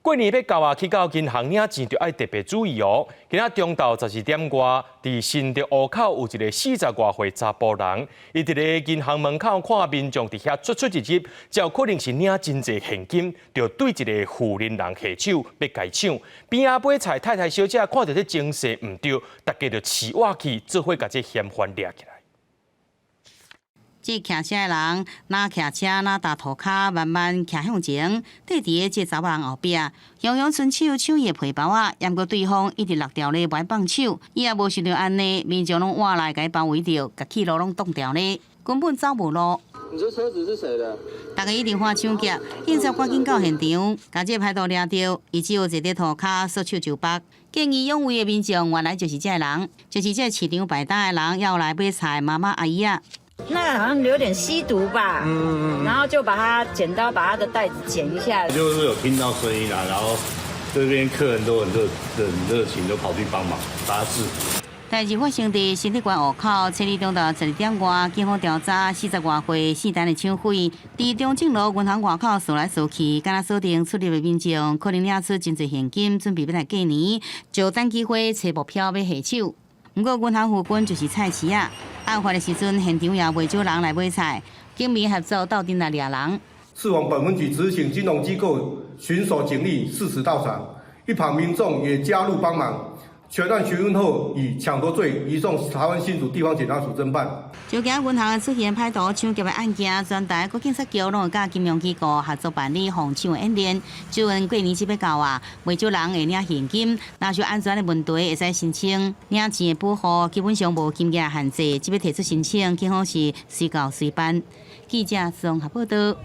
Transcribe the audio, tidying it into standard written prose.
過年欲到啊，去到銀行領錢就愛特別注意哦。今仔中晝12點外，佇新竹湖口有一個四十外歲查埔人，伊佇咧銀行門口看民眾佇遐出出入入，就可能是領真濟現金，就對一个婦人人下手欲共搶。邊仔買菜太太小姐看著這情勢毋對，大家就飼倚去做伙共這嫌犯掠起來。這騎車的人，若騎車若踏塗跤，慢慢騎向前，綴佇咧這查某人後壁，雄雄伸手搶伊的皮包仔，毋過對方一直落掉咧，無愛放手，伊也無想著按呢，民眾攏倚來共伊包圍著，共去路攏擋牢咧，根本走無路。你這車子是誰的？大家一直喊搶劫，警察趕緊到現場，共這歹徒掠著，伊只有坐佇塗跤，束手就縛。見義勇為的民眾原來就是這个人，就是這个市場擺檔的人，要來買菜媽媽阿姨仔。那好像有點吸毒吧，然後就把他剪刀把他的袋子剪一下。就是有聽到聲音啦，然後這邊客人都很熱很熱情，都跑去幫忙把他制服。代誌發生佇新竹縣湖口，初二中晝12點外，警方調查四十外歲姓陳的搶匪，佇中正路銀行外口掃來掃去，敢若鎖定出入的民眾，可能領出真濟現金，準備欲來過年，就等機會揣目標欲下手。毋過銀行附近就是菜市仔，案發的時陣現場也袂少人來買菜，警民合作鬥陣來掠人。士往本分局執行金融機構巡守警力適時到場，一旁民眾也加入幫忙。全案詢問後，以搶奪罪移送台灣新竹地方檢察署偵辦。就驚銀行出現歹徒搶劫的案件，全台各警察局攏會佮金融機構合作辦理防搶演練。就因過年這欲到啊，袂少人會領現金，若是安全的問題，會使申請領錢的保護，基本上無金額限制，這欲提出申請，警方是隨到隨辦。記者綜合報道。